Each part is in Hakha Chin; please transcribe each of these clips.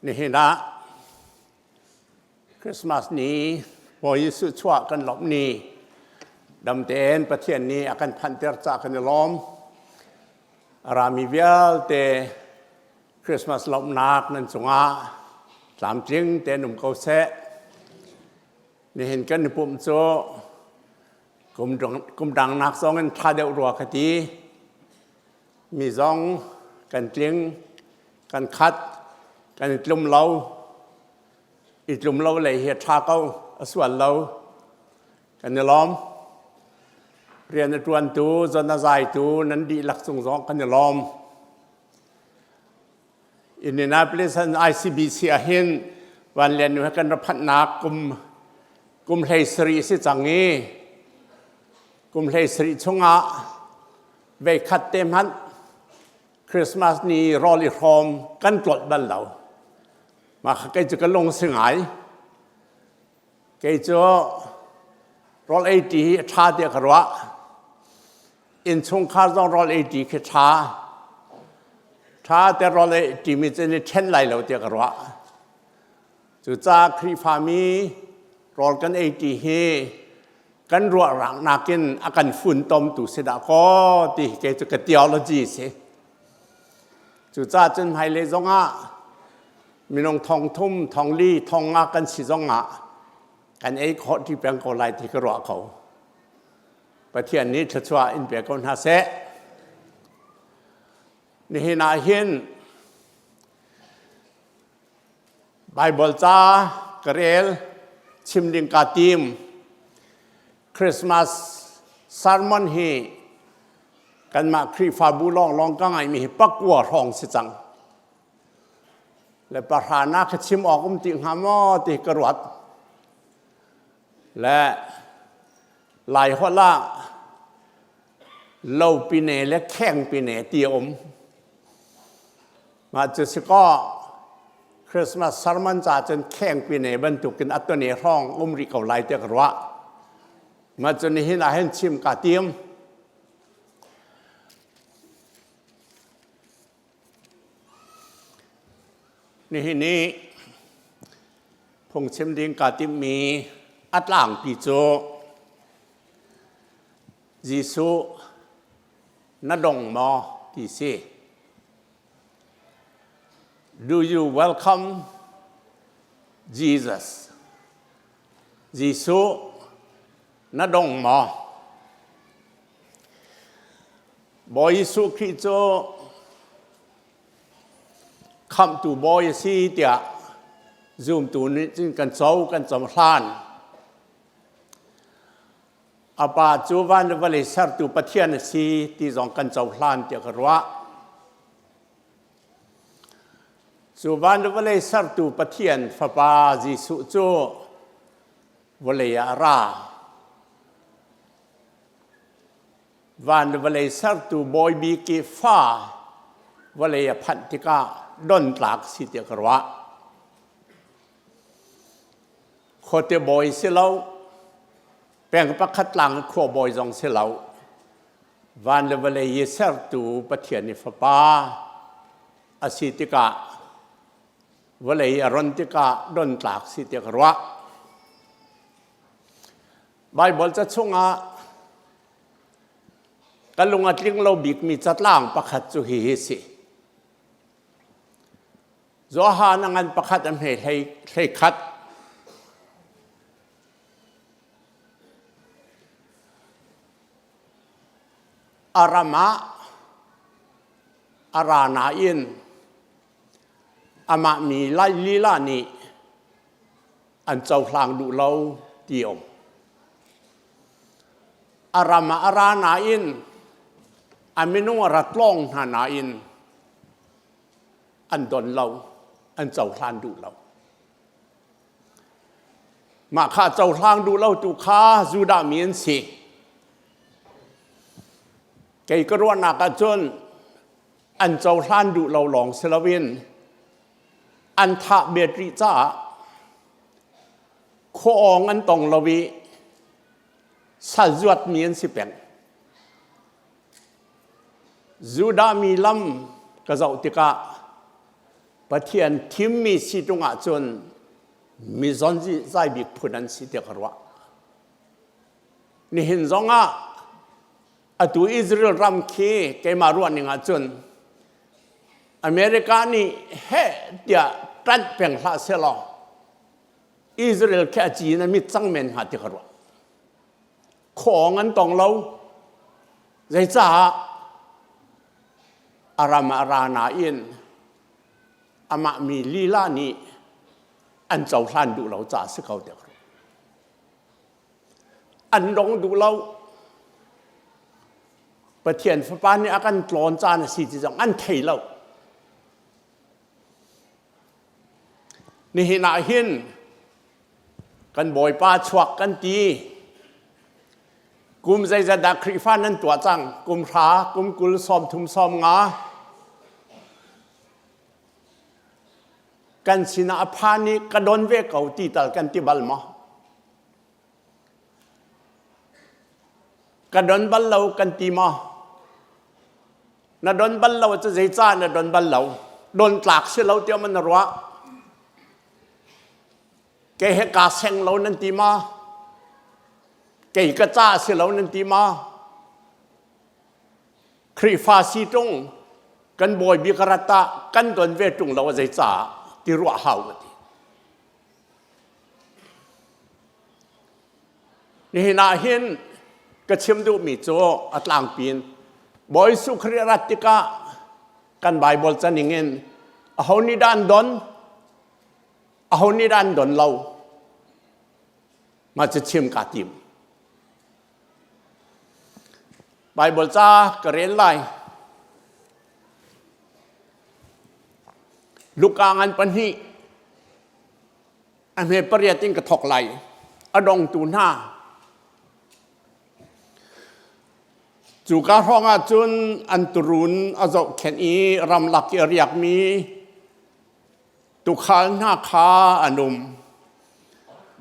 Nihin ah Christmas ni Bawi Jesuh chuah kan lawmh ni dam tein Pathian nih a kan phanhter ca kan i lawm. A rami vialte Christmas lawmhnak nan cungah tlamtling tein um ko seh. Nihin kan i pumh cu kum dang nak zong in ṭha deuh rua ka ti. Mi zong kan tling, kan khat, kan i tlum lo. I tlum lo lei hi a ṭha ko, a sual lo. Kan i lawm. Rian a ṭuantu, zon a zaitu nan dihlak cung zong kan i lawm. Indianapolis an ICBC ah hin Van Lian nu he kan ra phanhnak kum 17 si cang i kum 17 chungah veikhat te hmanh Christmas ni rawl i hrawm kan tlolh bal lo. Mah kha kei cu ka lung si ngai. Kei cu rawl ei ṭi hi a ṭha tiah ka ruah. Innchungkhar zong rawl ei ṭi khi ṭha. Ṭha te rawl ei ṭimi cu ni ṭhen lai lo tiah ka ruah. Cucaah Khrihfami rawl kan ei ṭi hi kan ruah rang nakin a kan funtomtu si dah kaw ti kei cu ka theology si. Cucaah cun hmailei zongah minung thong thum, thong li, thong nga kan si zongah kan ei khawh ṭi peng ko lai ti ka ruah ko. Pathian nih thluachuah in pe ko hna seh. Nihin ah hin Bible ca ka rel chim ding ka tim. Christmas sermon hi kanmah Khrihfabu lawnglawng ka ngaihmi hi pakua hrawng si cang. Le pahra na ka chim awk um ti hnga maw ti ka ruat. Le Lai holh ah lo pine le kheng pine ti a um. Mah cu si kaw Christmas sermon ca cun kheng pine bantukin a tone hrawng um rih ko lai tiah ka ruah. Mah cu nihin ah hin chim ka tim. Nihin i phungchim ding kaa timhmi a tlangpi cu Jesuh na dong maw ti si. Do you welcome Jesus? Jesuh na dong maw? Bawi Jesuh Khrih cu khamhtu bawi a si tiah zumtu nih cun kan co kan cohlan. A pa cu van le vawlei sertu Pathian a si ti zong kan cohlan tiah ka ruah. Cu van le vawlei sertu Pathian Fapa Jesuh cu vawlei ah a ra. Van le vawlei sertu bawi bik i fa vawlei a phanh tikah don tlak si tiah ka ruah. Khuate bawi si lo, peng pakhat tlang khua bawi zong si lo. Van le vawlei i sertu Pathian i fapa a si tikah vawlei a ron tikah don tlak si tiah ka ruah. Baibal ca chungah ka lung a tling lo bikmi catlang pakhat cu hihi si. Johan a ngan pakhat a hme hlei khat. A ram ah a ra nain amah mi lai lila nih an cohlang duh lo ti um. A ram ah a ra nain a minung a ra tlawng hna nain an don lo, an cohlan duh lo. Mah kha cohlang duh lo tu kha Judah mi an si. Kei ka ruahnak ahcun an cohlan duh lo lawng si loin an thah bet rih caah khuaawng an tong lo i sal zuatmi an si peng. Judah mi lam ka zoh tikah Pathian thimmi si ṭung ahcun mi zonzai bik phun an si tiah ka ruah. Nihin zongah atu Israel ram khi keimah ruah ning ahcun America nih heh tiah ṭanh peng hlah sehlaw Israel khi a ci in a mit cang men hnga ti ka ruah. Khawng an tong lo. Zeicah a ram ah ra nain amah mi lila nih an cohlan duh lo caah si ko tiah ka ruah. An dong duh lo. Pathian Fapa nih a kan tlawn caan a si ti zong an thei lo. Nihin ah hin kan Bawipa chuak kan ti. Kum zeizat dah Khrihfa nan tuah cang? Kum hra, kum 20, 30, 50. Kan sinah a phan i ka don ve ko ti tal kan ti bal maw? Ka don bal lo kan ti maw? Na don bal lo cu zeicah na don bal lo? Don tlak si lo tiah man na ruah? Kei he kaa seng lo nan ti ma? Kei ka ca si lo nan ti ma? Khrihfa si ṭung kan bawi bik rat ah kan don ve ṭung lo zeicah ti ruah hau ka ti. Nihin ah hin ka chim duhmi cu a tlangpi in Bawi Jesuh Khrih rat tikah kan Baibal caning in aho nih dah an don? Aho nih dah an don lo? Mah cu chim kaa tim. Baibal ca ka rel lai. Luka ngan pahnih a hme pariat in ka thawk lai. A dongtu hna. Cuka hrawng ah cun an turun a zohkhenh i ramlak i a riakmi tuukhal hna kha an um.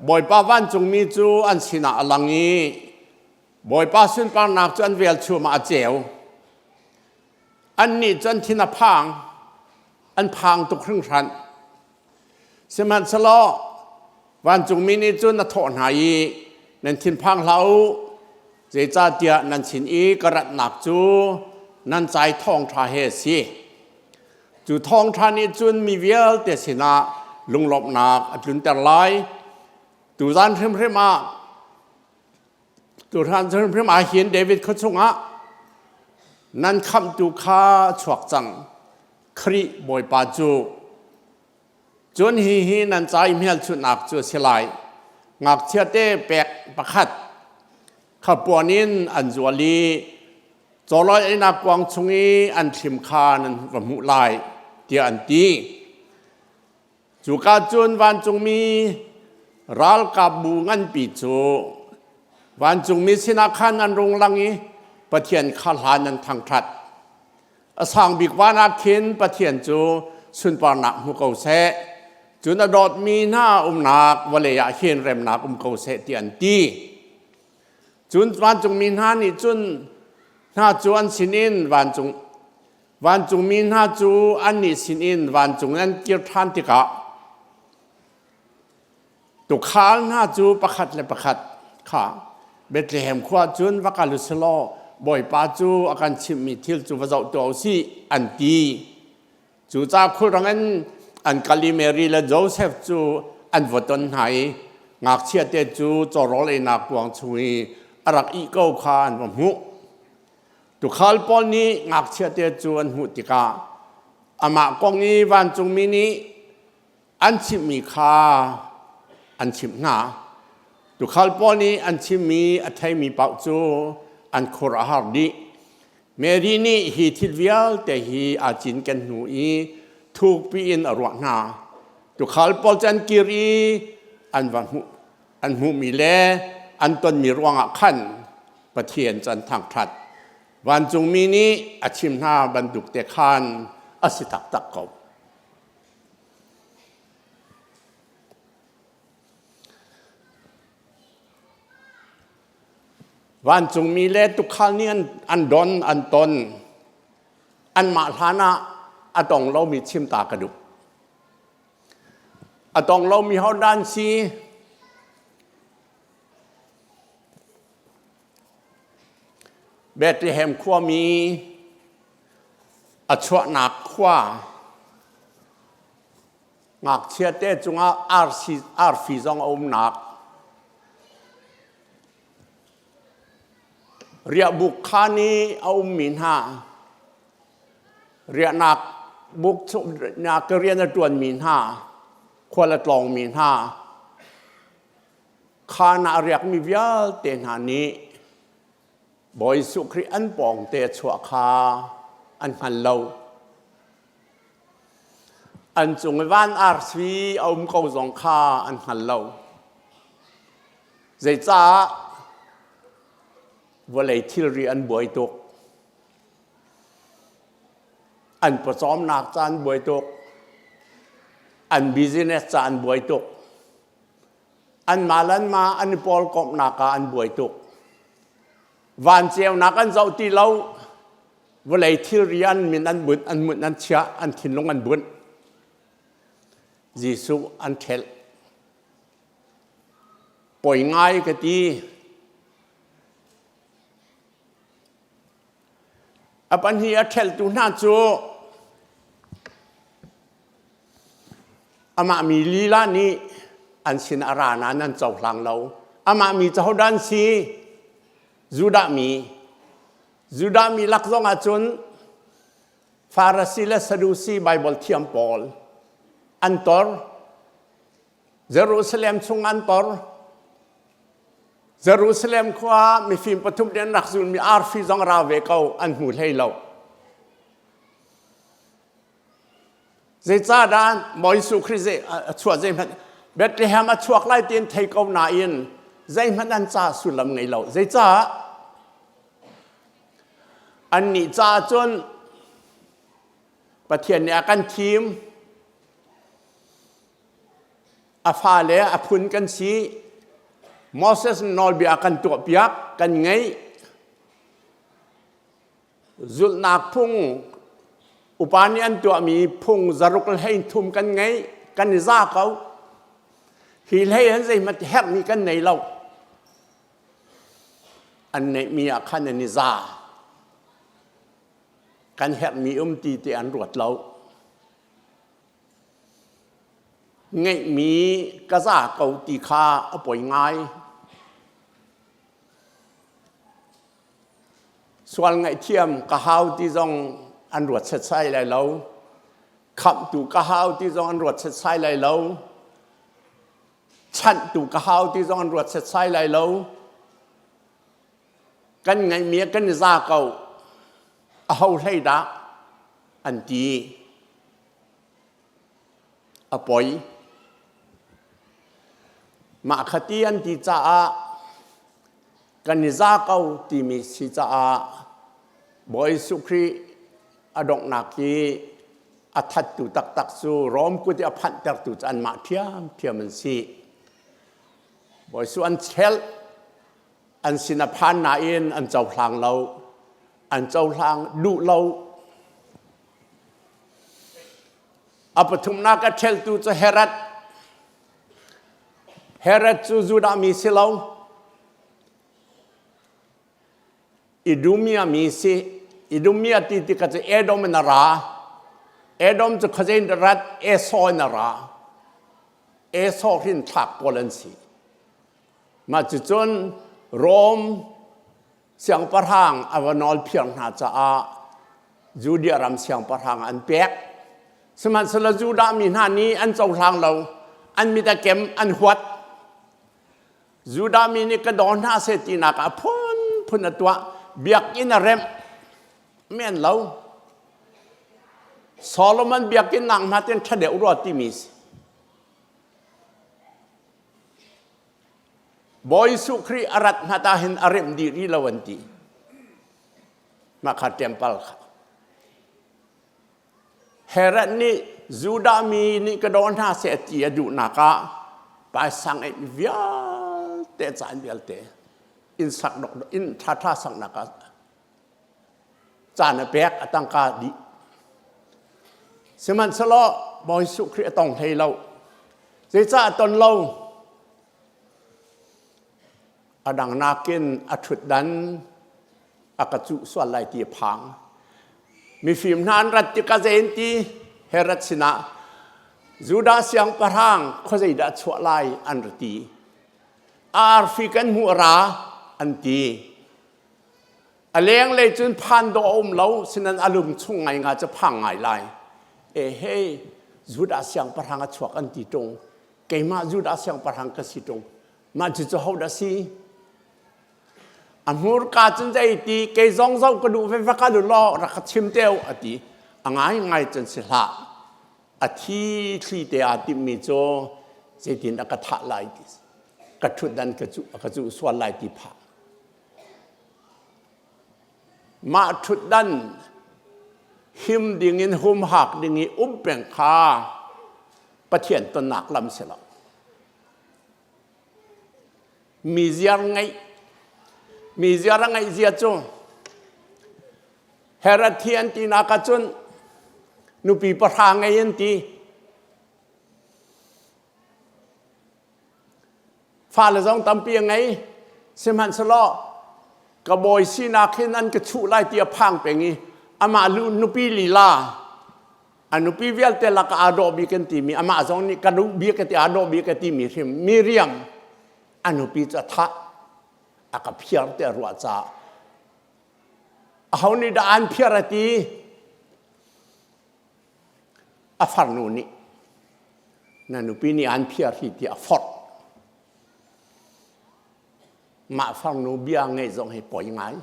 Bawipa vancungmi cu an sinah a lang i Bawipa sunparnak cu an velchum ah a ceu. Annih cu an thin a phang, an phang tuk hringhran. Sihmanhsehlaw vancungmi nih cun a thawh hna i, Nan thinphang hlah u, zeicahtiah nan sin i ka ratnak cu nan cai thawngṭha he a si. Cu thawngṭha nih cun mi vialte sinah lunglawmhnak a tlunter lai. Tuzan hrimhrim ah Tutan hrimhrim ah hin David khua chungah nan khamhtu kha chuak cang. Khrih Bawipa cu. Cun hi hi nan ca i hmelchunhnak cu a si lai. Ngakchia te pek pakhat kha puan in an zual i cawlawi einak kuang chung i an thlim kha nan va hmuh lai, tiah an ti. Cuka cun vancungmi ralkapbu nganpi cu vancungmi sinah khan an rung lang i Pathian kha hlan an thangṭhat. A sang bik van ah khin Pathian cu sunparnak hmu ko seh, cun a dawtmi hna umnak vawlei ah hin remnak um ko seh ti an ti. Cun vancungmi hna nih cun hna cu an sinin vancung Vancungmi hna cu annih sinin vancung an kir ṭhan tikah tuukhal hna cu pakhat le pakhat kha Bethlehem khua cun va kal u sih law Bawipa cu a kan chimhmi thil cu va zoh tuah u sih an ti. Cucaah khulrang in an kal i Mary le Josef cu an va ton hna i ngakchiate cu cawrawl einak kuang chung i a rak ih ko kha an va hmuh. Tuukhal pawl nih ngakchiate cu an hmuh tikah amah kong i vancungmi nih an chimhmi kha an chimh hna. Tuukhal pawl nih an chimmi a theimi paoh cu an khur a har dih. Mary nih hi thil vialte hi aa cinken hnu i thukpi in a ruah hna. Tuukhal pawl cu an kir i an va hmuh an hmuhmi le an tonmi ruangah khan Pathian cu an thangṭhat. Vancungmi nih a chim hna bantuk te khan a si taktak ko. Vancungmi le tuukhal nih an don, an ton. Anmah hlan ah a tong lomi chim ta ka duh. A tong lomi ho dan si? Bethlehem khuami a chuahnak khua ngakchia te cungah arsi arfi zong a umnak riahbuk khaan i a ummi hna riahnak buk nak rian a ṭuanmi hna khual a tlawngmi hna khaan ah a riakmi vialte hna nih Bawi Jesuh Khrih an pawngte a chuah kha an hngal lo. An cung i van arfi a um ko zong kha an hngal lo. Zeicah vawlei thilri an buai tuk. An pawcawmnak ca an buai tuk. An business ca an buai tuk. Anmah le anmah an i pawlkomhnak ah an buai tuk. Van ceunak an zoh ti lo. Vawlei thilri an min an bunh, an munh, an chiah, an thinlung an bunh. Jesuh an ṭhelh. Poi ngai ka ti. A pahnih a ṭhelhtu hna cu amah mi lila nih an sin a ra nain an cohlang lo. Amah mi cu hodah an si? Judah mi. Judah mi lak zong ah cun Farasi le Sadusi Baibal thiam pawl an tor. Jerusalem chung an tor. Jerusalem khua mifim pathum nih an rak zulmi arfi zong ra ve ko an hmu hlei lo. Zeicahdah Bawi Jesuh Khrih a chuah zeihmanh Bethlehem a chuak lai tiin thei ko nain zeihmanh an ca sullam ngei lo. Zeicah? Annih caah cun Pathian nih a kan thim. A fale a phun kan si. Moses nawlbia kan tuahpiak, kan ngeih. Zulhnak phung upa nih an tuahmi phung zaruk le hlei thum kan ngei, kan i za ko. Hi hlei han zeihmanh herhmi kan nei lo. An neihmi ah khan an i za. Kan herhmi um ti ti an ruat lo. Ngeihmi ka za ko ti kha a poi ngai. Sual ngaihthiam ka hau ti zong an ruat setsai lai lo. Khamhtu ka hau ti zong an ruat setsai lai lo. Chanhtu ka hau ti zong an ruat setsai lai lo. Kan ngeihmi ah kan i za ko. Aho hlei dah an ti. A poi. Mah kha ti an ti caah kan i za ko timi si caah Bawi Jesuh Khrih a donghnak i a thattu taktak cu Rom kut i a phanhtertu cu anmah ṭhiamṭhiam an si. Bawi Jesuh an chelh, an sin a phan nain an cohlang lo, an cohlang duh lo. A pathumnak a ṭheltu cu Herod. Herod cu Judah mi si lo. Idumea mi si. Idumea ti tikah cu Edom in a ra. Edom cu khuazei in rat Esau in a ra. Esau hrinthlak pawl an si. Mah cucun Rom siangpahrang a va nawl phiar hna caah Judea ram siangpahrang an pek. Sihmanhsehlaw Judah mi hna nih an cohlang lo, an mit a kem, an huat. Judah mi nih ka daw hna seh tinak ah phunphun a tuah, biakinn a remh, men lo. Solomon biakinn nak hna ten ṭha deuh rua timi si. Bawi Jesuh Khrih a rat hna ta hin a remh dih rih lo an ti. Mah kha temple kha. Herod nih Judah mi nih ka daw hna seh ti a duhnak ah paisang eih vialte caan vialte inn sak inn ṭhaṭha saknak ah caan a pek a tangka dih. Sihmanhsehlaw Bawi Jesuh Khrih a tong hlei lo. Zeicah a ton lo? A dang nakin a ṭhutdan a ka cuh sual lai ti a phang. Mifim hna an rat tikah zei an ti? Herod sinah Judah siangpahrang khuazei dah chuah lai an ra ti. Arfi kan hmuh ra an ti. A lenglei cun phan dawh a um lo, sinan a lung chung ngai nga cu phang ngai lai. E hei, Judah siangpahrang a chuak an ti ṭung. Keimah Judah siangpahrang ka si ṭung. Mah cucu hodah si? A hmurka cun zei ti, kei zong zoh ka duh ve va kal u law rak ka chim te u a ti. A ngaingai cun si hlah. A thi thli te aa timhmi cu zeitin a ka thah lai ti ka ṭhutdan ka cuh a ka cuh sual lai ti phah. Mah ṭhutdan him dingin humhak ding i um peng kha Pathian tonnak lam si lo. Mi ziar ngeih mi ziar a ngeih zia cu Herod hi an tinak ahcun nupi pahra ngei an ti. Fale zong tampi a ngei. Sihmanhsehlaw ka bawi sinak hin an ka chuh lai ti a phang peng i amah lu nupi lila a nupi vialte lakah aa dawh bik an timi amah zong nih ka duh bik a ti aa dawh bik a timi hrim Miriam a nupi cu a thah a ka phiar ti a ruah caah aho nih dah an phiar a ti A farnu nih na nupi nih aan phiar hi tiah a forh. Mah farnu bia ngaih zong hi poi ngai.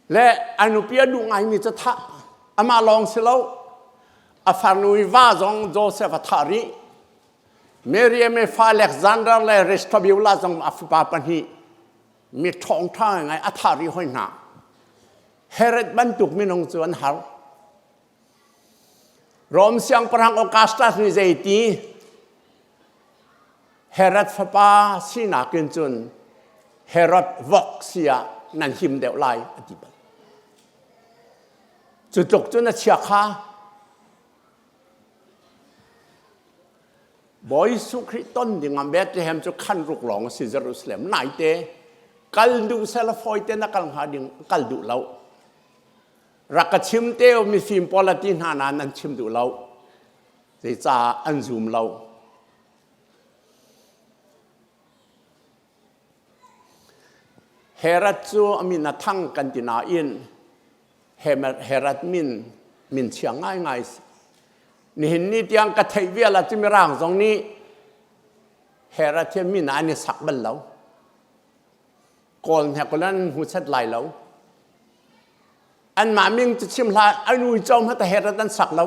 Le a nupi a duh ngaimi cu thah. Amah lawng si lo. A farnu i va zong Joseph a thah rih. Miriam i fa Alexander le Aristobulus zong a fapa pahnih mi ṭhawngṭha ngai a thah rih hoi hna. Herod bantuk minung cu an har. Rom siangpahrang Augustus nih zeiti Herod fapa sinak in cun Herod vok si ah nan him deuh lai a ti bal. Cu tluk cun a chia kha Bawi Jesuh Khrih ton dingah Bethlehem cu khan ruk lawng a si Jerusalem naite kal duh sela fawi te na kal hnga ding kal duh lo. Rak ka chim te u mifim pawl a ti hna nain an chim duh lo. Zeicah an zum lo. Herod cu a min a thang kan ti nain Herod min min chia ngaingai si. Nihin ni tiang ka theih vial ah cu mirang zong nih Herod hi min ah an i sak bal lo. Kawl hnek an hmu set lai lo. Anmah min cu chim hlah an uico hmanh Herod an sak lo.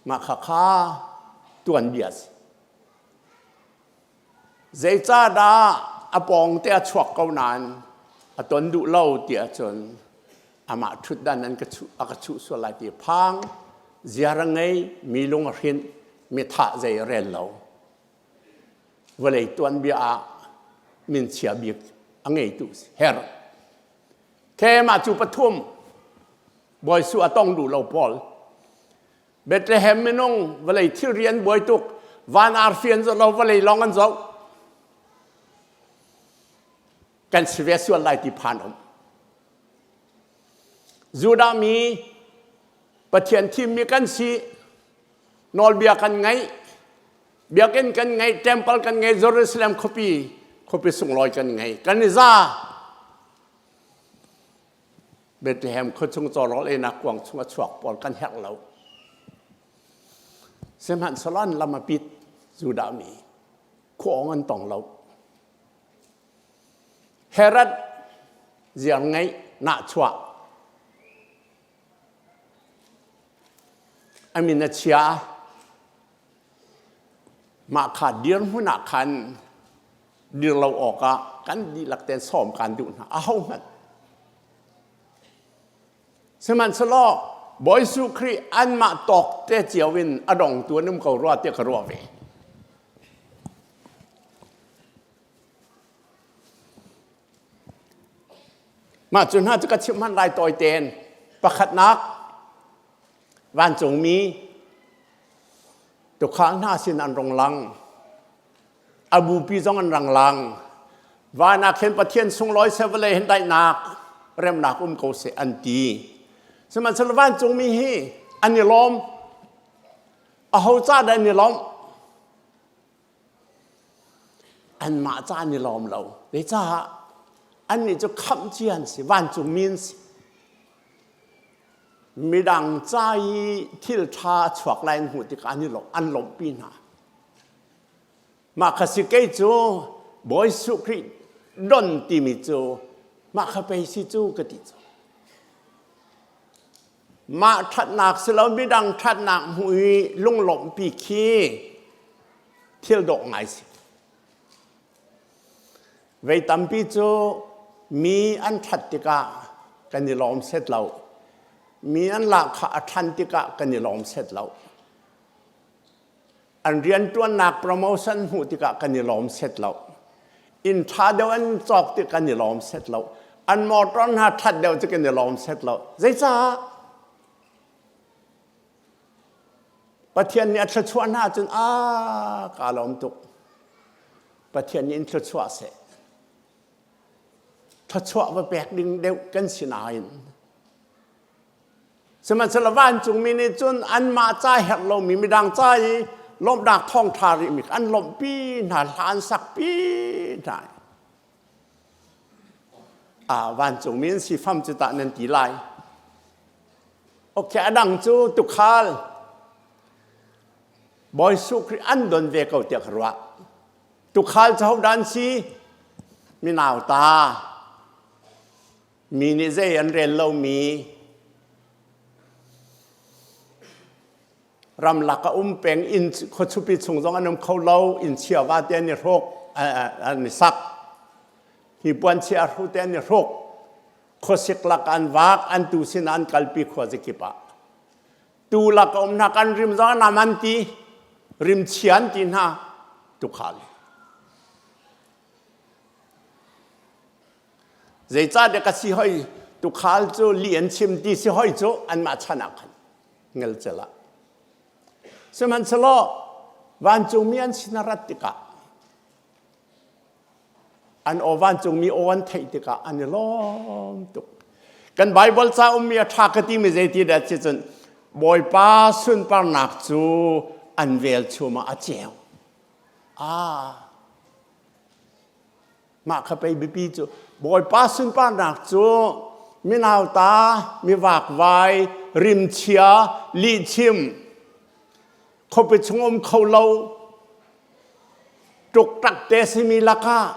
Mah khakha tuanbia si. Zeicahdah a pawngte a chuak ko nain a ton duh lo ti ahcun amah ṭhutdan an ka chuh, a ka chuh sual lai ti phang, ziar a ngei, mi lung a hrinh, mi thah zei a rel lo. Vawlei tuanbia ah minchia bik a ngeitu si. Her. Khe mah cu pathum Bawi Su a tong duh lo pawl. Bethlehem minung vawlei thilri an buai tuk van arfi an zoh lo vawlei lawng an zoh kan si ve sual lai ti phan um Judah mi Pathian thimmi kan si nawlbia kan ngaih biakinn kan ngei temple kan ngei Jerusalem khuapi khuapi sunglawi kan ngei kan i za Bethlehem khuachung cawrawl einak kuang chung a chuak pawl kan herh lo. Sihmanhsehlaw an lam a pit Judah mi khuaawng an tong lo. Herod ziar ngeih nahchuah a min a chia mah kha dirhmun ah khan dir lo awkah kan dihlak tein sawm kan duh hna ahohmanh sihmanhsehlaw Bawi Jesuh Khrih anmah tawk te cio in a dongtu an um ko rua tiah ka ruah ve. Mah cu hna cu ka chimh hmanh lai tawi tein pakhatnak. Vancungmi tukhal hna sin an rung lang. A bupi zong an rang lang. Van ah khin Pathian sunglawi seh vawlei hin daihnak remnak um ko seh an ti. Sihmanhsehlaw vancungmi hi an i lawm. Aho ca dah an i lawmh? Anmah ca an i lawm lo. Zeicah? Annih cu khamh cia an si, vancungmi an si. Midang ca i thil ṭha a chuak lai an hmuh tikah an i lawm, an lawmhpi hna. Mah kha si kei cu Bawi Jesuh Khrih don timi cu mah kha pei si cu ka ti cu. Mah ṭhatnak si lo midang ṭhatnak hmuh i lunglawmhpi khi thil dawh ngai si. Vei tampi cu mi an ṭhat tikah kan i lawm set lo. Mi an lahkhah a ṭhan tikah kan i lawm set lo. An rianṭuannak promotion hmuh tikah kan i lawm set lo. Inn ṭha deuh an cawk tik kan i lawm set lo. An motor hna ṭhat deuh cu kan i lawm set lo. Zeicah? Pathian nih a thluachuah hna ahcun a kaa lawm tuk. Pathian nih in thluachuah seh. Thluachuah va pek ding deuh kan si nain Sihmanhsehlaw vancungmi nih cun anmah ca herh lomi midang ca i lawmhnak thawngṭha rihmi an lawmhpi hna, hla an sakpi hna. Ah, vancungmi an si fam cu tah nan ti lai. Okay, a dang cu tukhal Bawi Jesuh Khrih an don ve ko tiah ka ruah. Tukhal cu hodah an si? Minauta. Mi nih zei an rel lomi ramlak a um peng inn khuachupi chung zong an um kho lo inn chia va te an i hruk an i sak hnipuan chia hru te an i hruk khuasik lak an vak an tu sin an kalpi khua zakip ah tu lak a um hna kan rim zong nam an ti rim chia an ti hna tukhal Zeicahtiah ka si hoi tukhal cu li an chim ti si hoi cu anmah chan ah khan ngelcel ah. Sihmanhsehlaw vancungmi an sin a rat tikah an aw vancungmi aw an theih tikah an i lawm tuk. Kan Baibal ca ummi a ṭha ka timi zeiti dah ti cun Bawipa sunparnak cu an velchum ah a ceu. Ah, Mah kha pei biapi cu Bawipa sunparnak cu minauta, mivakvai, rimchia, lihchim, khuapi chung um kho lo, ṭukṭak te simi lakah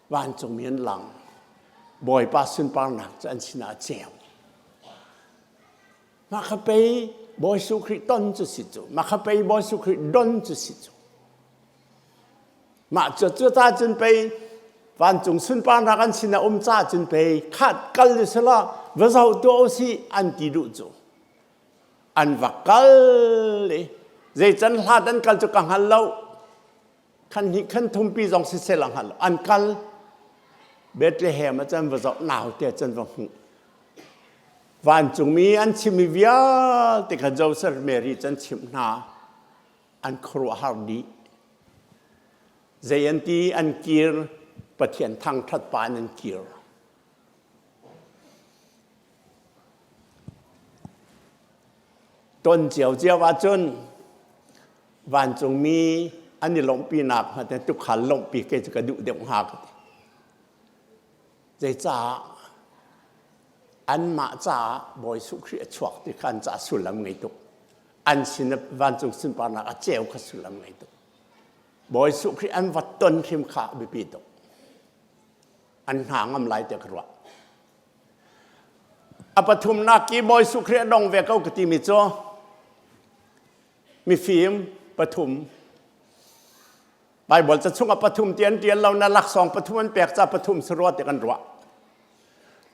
vancungmi an lang. Bawipa sunparnak cu an sinah a ceu. Mah kha pei Bawi Jesuh Khrih ton cu si cu. Mah kha pei Bawi Jesuh Khrih don cu si cu. Mah cu cu ta cun pei vancung sunparnak an sin a um ca cun pei khat kal u sila va zoh tuah u si an ti duh cu. An va kal i zei can hlat an kal cu ka hngal lo. Khan hnih khan thumpi zong siseh la hngal lo. An kal Bethlehem ah cun va zoh naute cun va hmuh. Vancungmi an chimmi vialte kha Joseph Mary cu an chimh hna. An khuaruahhar dih. Zei an ti an kir, Pathian thangṭhat pa in an kir. Ton ciocio ahcun vancungmi an i lawmhpinak hnga tukhal lawmhpi kei cu ka duh deuh hnga ka ti. Zeicah anmah caah Bawi Jesuh Khrih a chuak ti kha an caah sullam ngei tuk. An sin vancung sunparnak a ceu kha sullam ngei tuk. Bawi Jesuh Khrih an va ton hrim kha biapi tuk. An hna ngam lai tiah ka ruah. A pathumnak i Bawi Jesuh Khrih a dong ve ko ka timi cu mifim pathum Baibal ca chungah pathum ti an ṭial lo na laksawng pathum an pek ca pathum si rua ti kan ruah.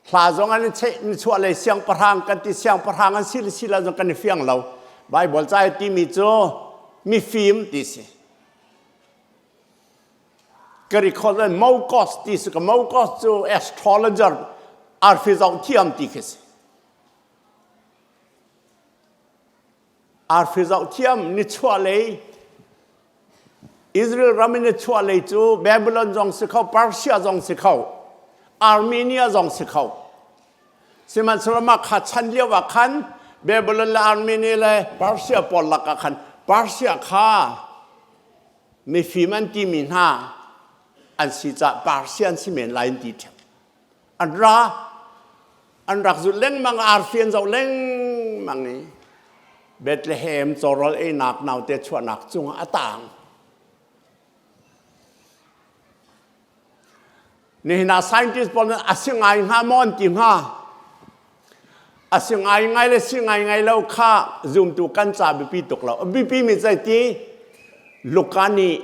Hla zong an cheh nichuah lei siangpahrang kan ti siangpahrang an si le si lo zong kan i fiang lo. Baibal ca i timi cu mifim ti si. Ka record an Mokos ti si ka Mokos cu astrologer arfi zoh thiam ti khi si. Arfi zoh thiam nichuah lei Israel ram in nichuah lei cu Babylon zong si kho, Persia zong si kho, Armenia zong si kho. Sihmanhsehlaw mah kha chan lio ah khan Babylon le Armenia le Persia pawl lakah khan Persia kha mifim an timi hna an si caah Persia an si men lai an ti ṭheo. An ra an rak zulh lengmang arfi an zoh lengmang i Bethlehem cawrawl einak naute chuahnak cungah a taang. Nihin ah scientist pawl nih a si ngai hnga maw an ti hnga. A si ngai ngai le si ngai ngai lo kha zumtu kan ca biapi tuk lo. A biapi mi zeiti Luka nih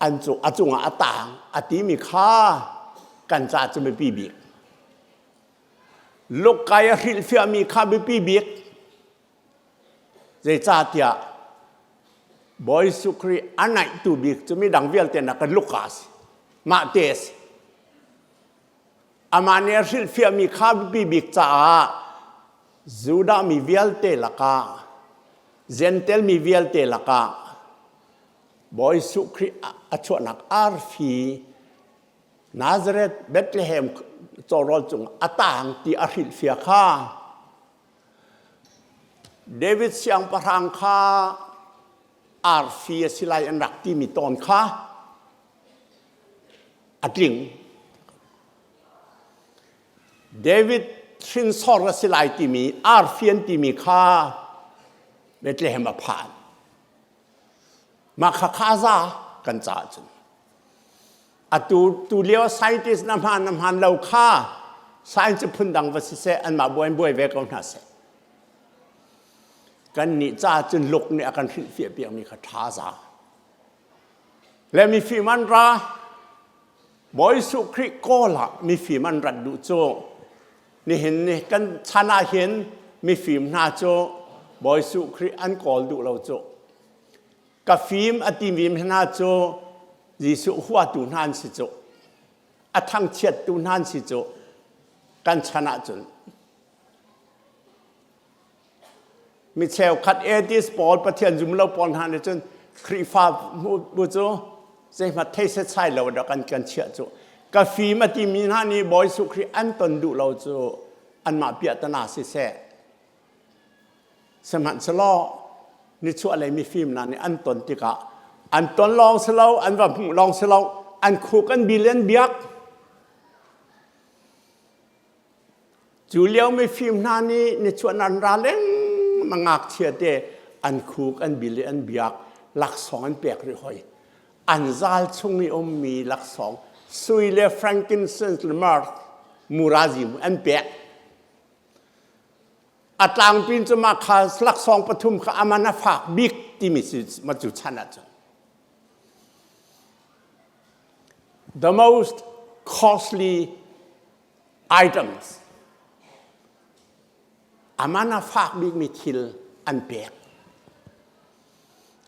an cu a cungah a taang a timi kha kan ca cu biapi bik. Luka i a hrilhfiahmi kha biapi bik. Zeicahtiah Bawi Jesuh Khrih a naihtu bik cu midang vialte nakin Luka a si. Mah te a si. Amah nih a hrilhfiahmi kha biapi bik caah Judah mi vialte lakah Gentel mi vialte lakah Bawi Jesuh Khrih a chuahnak arfi Nazareth Bethlehem cawrawl cung a taang ti a hrilhfiah kha David siangpahrang kha arfi a si lai an rak timi tawn kha a tling. David hrinsor a si lai timi arfi an timi kha Bethlehem a phan. Mah kha kha za kan caah cun. Atu tu lio scientist na hmaan na hmaan lo kha science phun dang va siseh anmah buai buai ve ko hna seh. Kan nih ca cun luk nih a kan hrilhfiah piakmi kha ṭha za. Le mifim an ra Bawi Jesuh Khrih kawl ah mifim an rat duh cu nihin ni kan chan ah hin mifim hna cu Bawi Jesuh Khrih an kawl duh lo cu. Ka fim a timi hna cu Jesuh huatu hna an si cu. A thangchiattu hna an si cu. Kan chan ahcun. Mi cheukhat atheist pawl Pathian zum lo pawl hna nih cun Khrihfa bu cu zeihmanh thei setsai lo dah kan kan chiah cu. Ka fim a timi hna nih Bawi Jesuh Khrih an ton duh lo cu anmah piahtana siseh Sihmanhsehlaw nichuahlei mifim hna nih an ton tikah an ton lawng si lo, an va hmuh lawng si lo, an khuk an bil an biak. Cu lio mifim hna nih nichuah an ra lengmang ngakchia te an khuk an bil i an biak laksawng an pek rih hoi. An zal chung i ummi laksawng sui le frankincense le myrrh murazi an pek. A tlangpin cu mah kha laksawng pathum kha aman a fak bik timi si ma cu chan ahcun. The most costly items aman a fak bikmi thil an pek.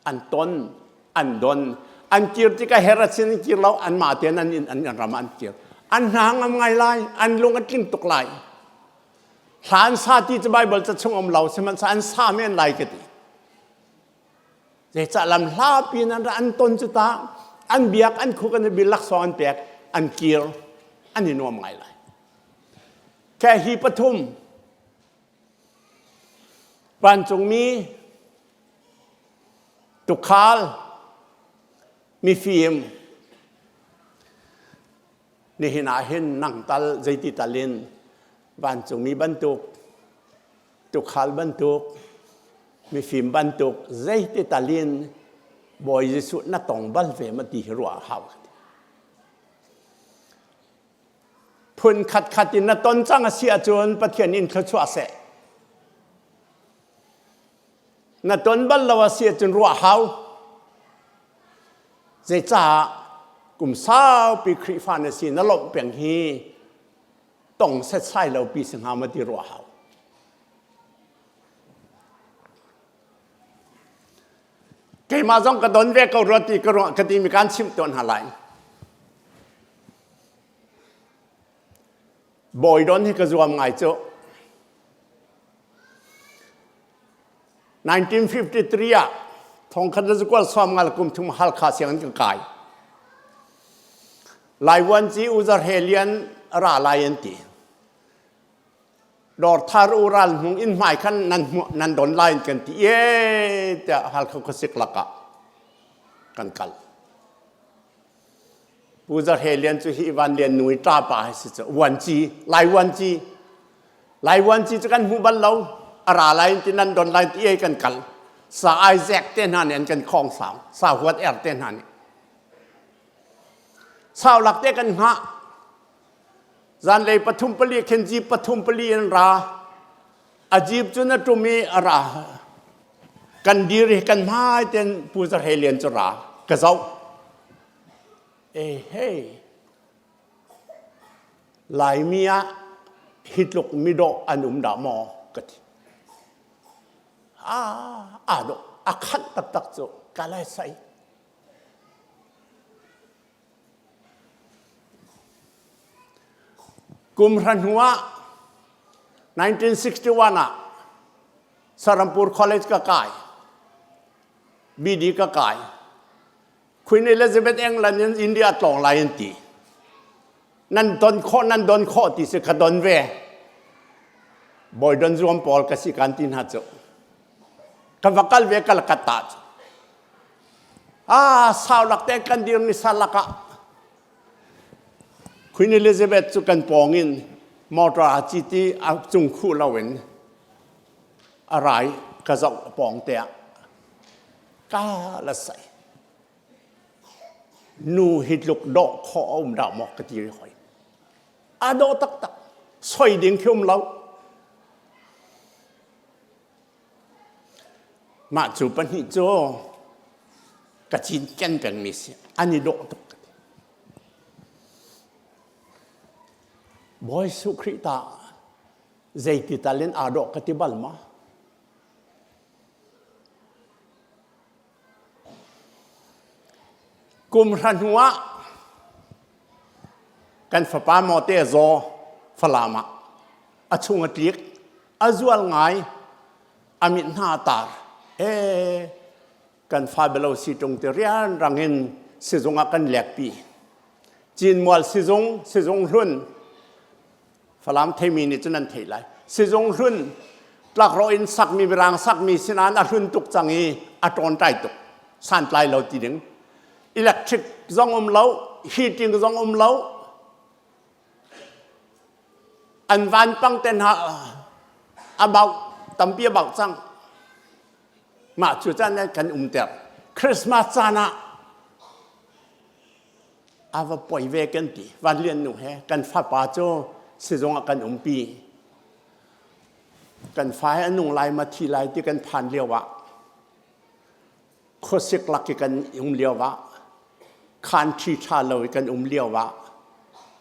An ton, an don, an kir tikah Herod sin an kir lo, anmah tein an inn an ram ah an kir. An hna ngam ngai lai, an lung a tling tuk lai. Hla an sa ti cu Baibal ca chung um lo sihmanhsehlaw an sa men lai ka ti. Zeicah lam hlapi in an ra an ton cu ta an biak an khuk an i laksawng an pek an kir an i nuam ngai lai. Ke hi pathum vancungmi tukhal mifim Nihin ah hin nang tal zeiti tal in vancungmi bantuk, tukhal bantuk, mifim bantuk zeiti tal in Bawi Jesuh na tong bal ve ma ti hi ruah a hau. Phun khat khat in na ton cang a si ahcun Pathian in thluachuah seh. Na ton bal lo a si ahcun ruah hau. Zeicah kum saupi Khrihfa na si na lawmh peng hi tong setsai lo pi si hnga ma ti ruah hau. Keimah zong ka don ve ko rua ti ka ruah ka timi kan chimh tawn hna lai. Bawi don hi ka zuam ngai cu. 1953 ah thongkhat le zakual sawm ngal kum thum Halkha sianginn kan kai. Laiwan ci Uzar he lian ra lai an ti. Dawr thar u ral hnung in hmai khan nan nan don lai kan ti e tiah Halkha khuasik lakah kan kal. Pu Za Hre Lian cu hi Van Lian nu i ṭapa hi si cu vuanci Lai vuanci Lai vuanci cu kan hmu bal lo a ra lai ti nan don lai ti ei kan kal sa Isaac te hna nih an kan khong sau sa huat er te hna nih sau lak te kan hngah zanlei pathum pali khin jeep pathum pali in ra a jeep cu na ṭum i a ra kan dir i kan hmai ten Pu Za Hre Lian cu ra ka zoh E hei, Laimi ah hi tluk midawh an um dah maw ka ti. Ah, aa dawh, a khanh taktak cu ka lai sai. Kum hra hnu ah 1961 ah Sarampur College ka kai. BD ka kai. Queen Elizabeth England in India tlawng lai an ti. Nan don khawh nan don khawh ti si ka don ve. Bawi don zuam pawl ka si kan ti hna cu. Ka va kal ve kal ka ta cu. Ah sau lak te kan dir ni sa lakah Queen Elizabeth cu kan pawng in motor a citi a cung khuh loin a rai ka zoh pawng te ah ka la sai nu hi tluk dawh khawh a um dah maw ka ti ri hoi a dawh taktak soi ding khi um lo mah cu pahnih cu ka cinken pengmi si an i dawh tuk ka ti Bawi Jesuh Khrih ta zeiti tal in aa dawh ka ti bal ma Kum hra hnu ah kan fapa mawte a zaw Falam ah a chung a tlik a zual ngai a mit hna a tar ee kan fa belo si ṭung ti rianrang in sizung ah kan lekpi Cinmual sizung sizung hlun Falam theimi nih cun an theih lai. Sizung hlun tlakrawh in sakmi mirang sakmi sinain a hlun tuk cang i a ṭawnṭai tuk. Santlai lo ti ding. Electric zong um lo, heating zong um lo. An vanpang te hna a bauh tampi a bauh cang. Mah cu caan kan umter. Christmas caan ah A va poi ve kan ti. Van Lian nu he kan fapa cu sizung ah kan umpi. Kan fa he a nung lai ma thi lai ti kan phan lio ah khuasik lak i kan um lio ah khan ṭhi ṭha lo i kan um lio ah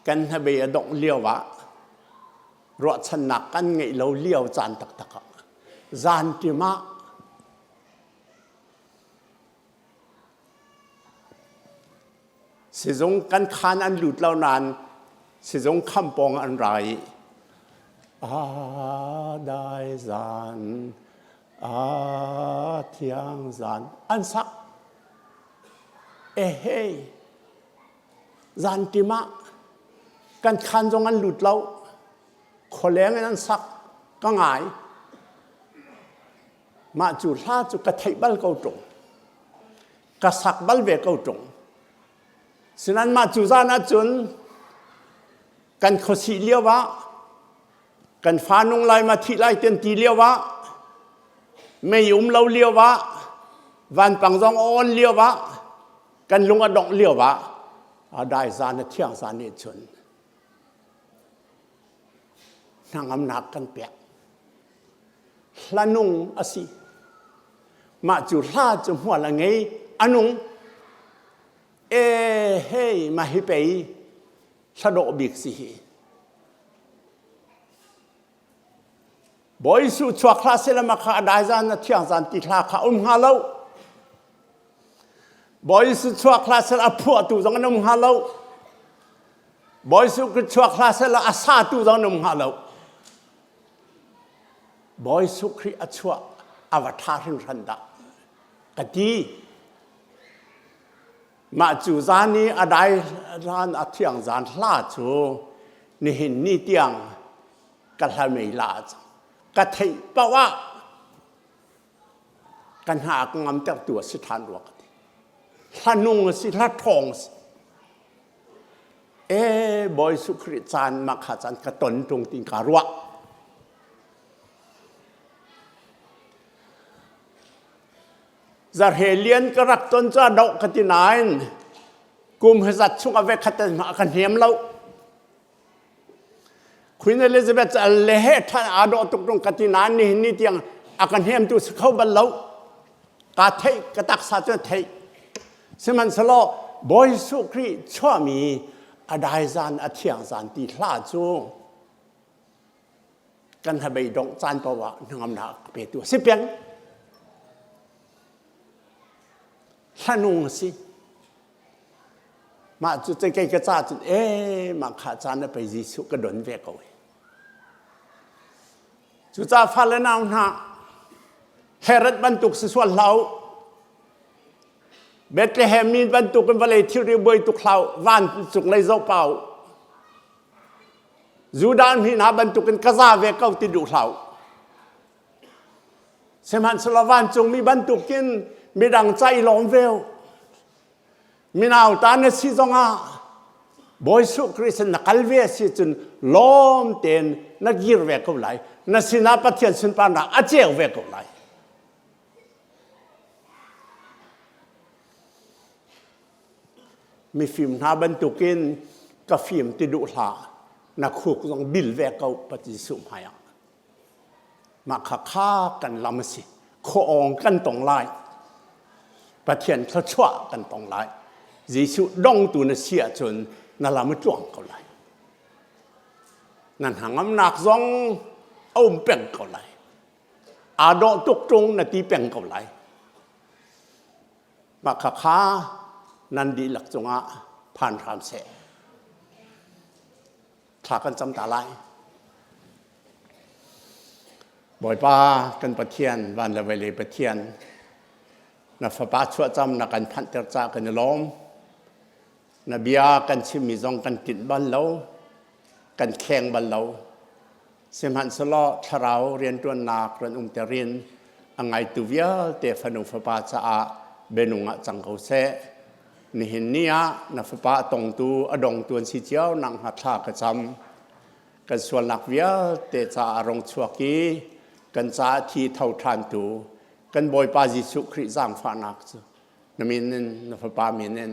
kan hnabei a dongh lio ah ruahchannak kan ngeih lo lio caan taktak ah zan ṭim ah Sizung kan khaan an lut lo nain sizung kham pawng an ra i a dai zan a thiang zan an sak. Ehei zan tim ah kan khaan zong an lut lo khualeng in an sak ka ngai. Mah cu hla cu ka theih bal ko ṭung. Ka sak bal ve ko ṭung. Sinan mah cu zan ahcun kan khuasih lio ah kan fa nung lai ma thih lai ten ti lio ah mei um lo lio ah vanpang zong a on lio ah kan lung a dongh lio ah a dai zan a thiang zan nih cun hnangamnak kan pek. Hla nung a si. Mah cu hla cu hmual a ngei, a nung. E hei, mah hi pei hla dawh bik si hi. Bawi Jesuh chuak hlah seh ma kha a dai zan a thiang zan ti hla kha um hnga lo. Bawi Jesuh chuak hlah seh a phuahtu zong an um hnga lo. Bawi Jesuh chuak hlah seh a satu zong an um hnga lo. Bawi Jesuh Khrih a chuah. A va ṭha hringhran dah ka ti. Mah cu zan i a dai zan a thiang zan hla cu nihin ni tiang ka hla mei la cang. Ka theih paoh ah ka hna a ka ngamtertu a si ṭhan rua ka ti. Hla nung a si, hla ṭhawng a si. E Bawi Jesuh Khrih caan mah kha caan ka ton ṭung tin kaa ruah. Zarhe lian ka rak ton cu a doh ka ti nain kum zat chung a vekhat a ka hnem lo. Queen Elizabeth cu le he ṭhan aa dawh tuk ṭung ka ti nain nihin ni tiang a ka hnemtu si kho bal lo. Kaa theih, ka taksa cu theih. Sihmanhsehlaw Bawi Jesuh Khrih chuahmi a dai zan, a thiang zan ti hla cu kan hnabei dongh caan paoh ah hnangamnak a petu a si peng. Hlanung a si. Mah cu kei ka ca cun ee mah kha caan a pei Jesuh ka don ve ko. Cucaah fale nau hna Herod bantuk si sual hlah u. Bethlehem mi bantuk in vawlei thilri buai tuk hlah u. Van cung lei zoh pa u. Judah mi hna bantuk in ka za ve ko ti duh hlah u. Sihmanhsehlaw vancungmi bantukin midang ca i lawm ve u. Minau ta na si zongah Bawi Jesuh Khrist na kal ve si cun lawm tein na kir ve ko lai. Na sinah Pathian sunparnak a ceu ve ko lai. Mifim hna bantukin ka fim ti duh hlah. Na khuk zong bil ve ko Pathian Jesuh hmaiah. Mah kha kha kan lam a si. Khuaawng kan tong lai. Pathian thluachuah kan tong lai. Jesuh dongtu na si ahcun na lam a tluang ko lai. Na hnangamnak zong a um peng ko lai. Aa dawh tuk ṭung na ti peng ko lai. Mah kha kha nan dihlak cungah phan hram seh. Thla kan cam ta lai. Bawipa kan Pathian, van le vawlei Pathian, na fapa chuahcam na kan phanhter ca kan i lawm. Na bia kan chimmi zong kan tinh bal lo, kan kheng bal lo. Sihmanhsehlaw thlarau rianṭuannak ran umter in a ngaitu vialte fanu fapa caah bianung ah cang ko seh. Nihin ni ah na fapa a tongtu, a dongtu an si cio nak hnga thla ka cam. Kan sualnak vialte caah a rong chuak i kan caah thi tho ṭhantu kan Bawipa Jesuh Khrih zaangfahnak cu na min in na fapa min in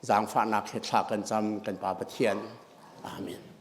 zaangfahnak he thla kan cam kan Pa Pathian. Amen.